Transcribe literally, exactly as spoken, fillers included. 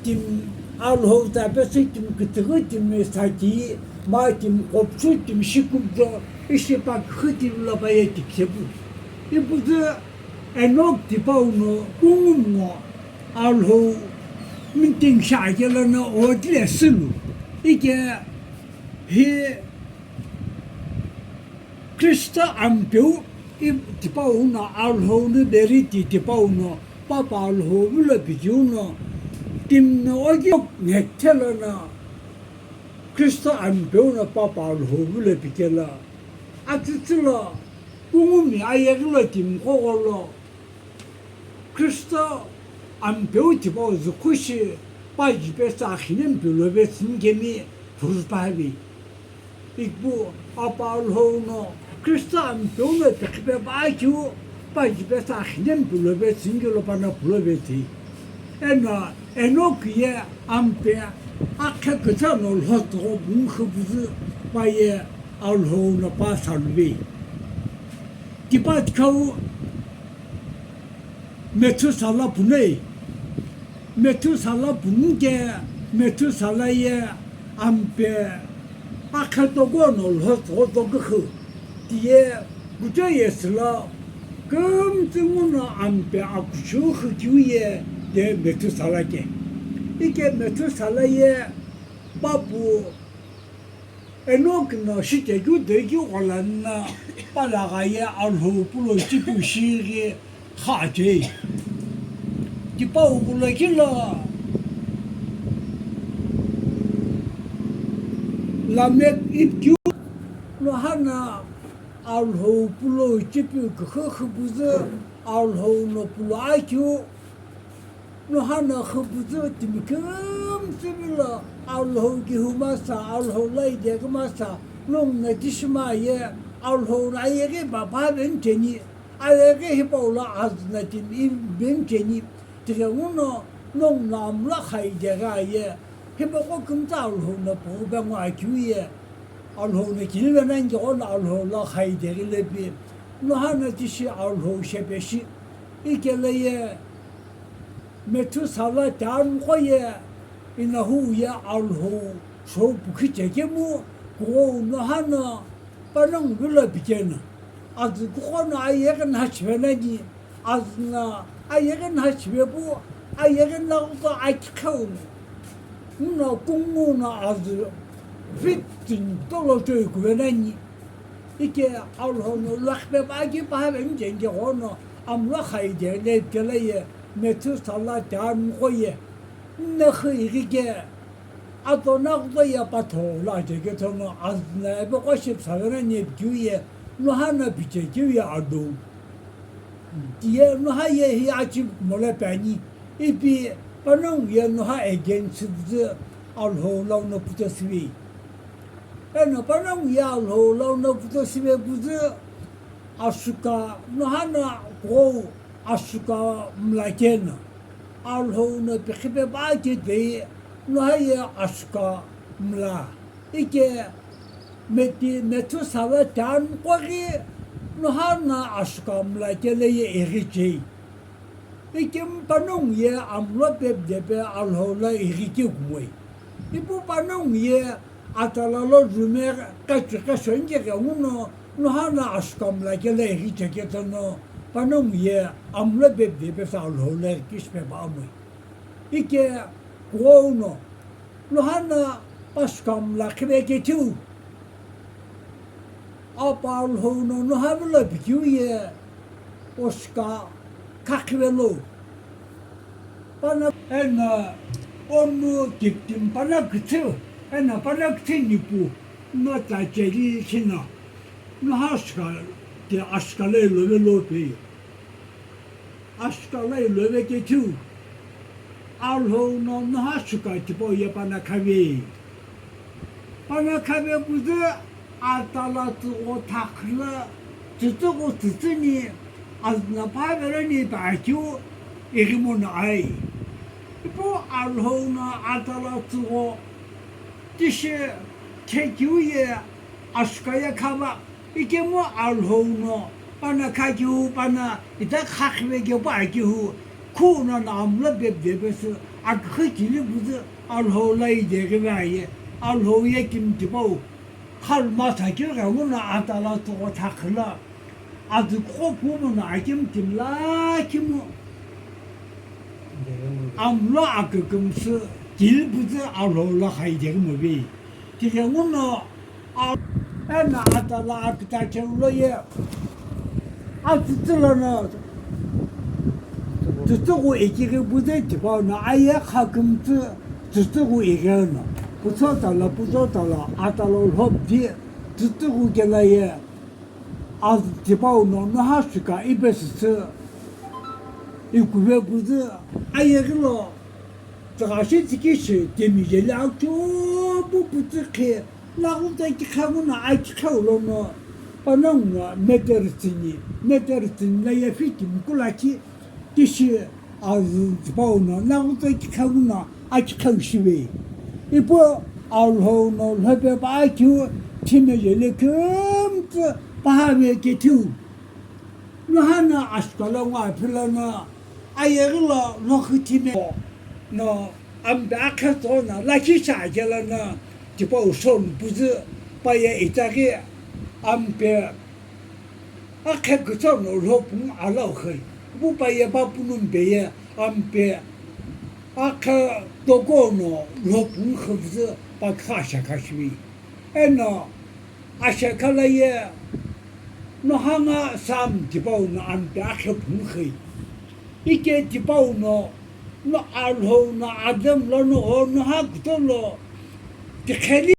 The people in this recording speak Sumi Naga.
Timi Alhou ta pesü timi kütüghü timi saki, ma timi qopüsü timi shikupjo, ishi pa küxü timi lo pa ye tikse pu. Ipuzü Enok tipau no kungumu ngo Alhou meeting shi akelo no odile sülu. Ike hi Kristo Ampeu i tipau no Alhou no veriti tipau no Papa Alhou vilo pikiu no timi no oki ngekthelo no Kristo Ampeu no Papa Alhou vilo pikelo atsütsü lo kungumi ayeghi lo timi qogho lo Kristo Ampeu tipau zükhu shi pa jipesü akhine mpiu lo vetsüni kemi phuruphavi. Ikpu Papa Alhou no Kristo Ampeu no peqhipe pa akeu pa jipesü akhine mpiu lo vetsüni kelo pa no pulo vetsü. Eno Enok ye Ampe akhe kütsa no lhotugho bungkhu püzü pa ye Alhou no pa saluve. Tipa tikau Methusala punei. Methusala punu ke Methusala ye Ampe akhe togo no lhotso togo khu. Tiye kucho ye silo kümtsü nguno Ampe akuchu khu kiu ye de Methusala ke. Ike Methusala ye papu Enok no shikekeu dekeu ghola no palagha ye Alhou pulo chipu shighi kha chei. Tipau ghulokilo Lamek ipkiu Noha no Alhou pulo chipu küxü xüpüzü Alhou no pulo akeu. Noha no xüpüzü timi kümtsü vilo Alhou kihumasa, Alhou lo ideghi masa, nongu no tishima ye Alhou no ayeghi bapha veni cheni, ayeghi hipau lo azü no timi veni cheni, tighenguno nongu no amlo kha ideghi aye, hipaqo kümtsü Alhou no pughu pengu akeu ye, Alhou no kini venani keghono Alhou lo kha ideghi lepi, Noha no tishi Alhou shepe shi, ikelo ye, Methusala tianqo ye inahu ye Alhou shou pukhi chekemu kughou Noha no panongu vilo pikeno, azü kuqo no ayeghi no hachive nani, azü no ayeghi no hachive pu, ayeghi no ghuto akikheu no, no kungu no azü fifteen tolo choi kuve nani. Ike Alhou no lwakhipe pa aki pa have mjenge ghono amlo kha ideghi lepi kelo ye Methusala tianqo ye nexü ighi ke ato naghuto ye patho lo achekethono azü no epe qo shipüsave nani pikeu ye Noha no pichekeu ye adou. Tiye Noha ye hi achieve kumo lo pe ani. Ipi panongu ye Noha against shipüzü Alhou lau no puto sive. Eno panongu ye Alhou lau no puto sive püzü asuka Noha no kughou asuka mla keno Alhou no piqhipe pa ke dei Noha ye asuka mla. Ike Methi-, Methusala tianqo ghi Noha no asuka mla kelo ye ighi chei. Ikemu panongu ye amlo pepde pe Alhou lo ighi keu kumoi. Ipu panongu ye atala lo jume kachi kasho inke ghenguno Noha no asuka mla kelo ighi chekethono panongu ye amlo pepde pesü Alhou lo ighi kishipe pa amoi. Ike kughou no Noha no pasuka mla khive kethiu. Apa Alhou no Noha vilo pikeu ye osuka khakhive lo. Pana eno onu kiptimi pana küthü, eno pana küthü nipu no tsa cheli shino Noha asuka ke asuka lo ilove lo pe. Asuka lo ilove kethiu, Alhou no Noha asuka tipau ye pana khave. Pana khave püzü atala tsügho thakhülo tsütsügho tsütsüni azü no phavereni pa akeu ighimono ai. Ipu Alhou no atala tsügho tishi khekeu ye asuka ye khava. Ikemu Alhou no pana khakeu, pana ita khakhive kepu akeu, khu no no amlo pepde pesü Akükhi kili püzü Alhou la ideghi ve aye, Alhou ye kümtipau, khalma thakirghenguno atala tsüghü thakhüla, azükho pumono akimtimi lakhimu, amlo akükümsü kili püzü Alhou la khaideghi movi. Tighenguno A-, eno atala akütache loye, atsütsü lono, tsütsüghü ikighi püzü tipau no aye khakümtsü tsütsüghü ighi no, pütso tala, pütso tala, atala lhopdi tsütsüghü kela ye, a tipau no, noha shika ipesüsü, ikuve püzü, aye ghilo, tsüghashi tsükishi, timi jeli akübu pütsü khe, Naghutsa kikha nguno akikheu lono, panongu no meter tsüni, meter tsüni la ye feet mkulu lakhi, tishi azü tipau no naghutsa kikha nguno akikheu shive. Ipu Alhou no lhope pa akeu, thime jeli kümtsü paha ve kethiu. Nohana ashukala ngo aphi lono, ayeghi lo lhokhi thime no ampe akhe tsono lakhi shi aje lono, tipau shou püzü paye itaghi ampe akhe kütso no lhopungu alau khei. Pu paye pa punu mpeye ampe akhe toko no lhopungu khüpüzü pa kha shakha shivi. Eno ashekha la ye nohanga Sam tipau no ampe akhe phungu khei. Ike tipau no, no Alhou no Adam lono o noha kutolo tikheli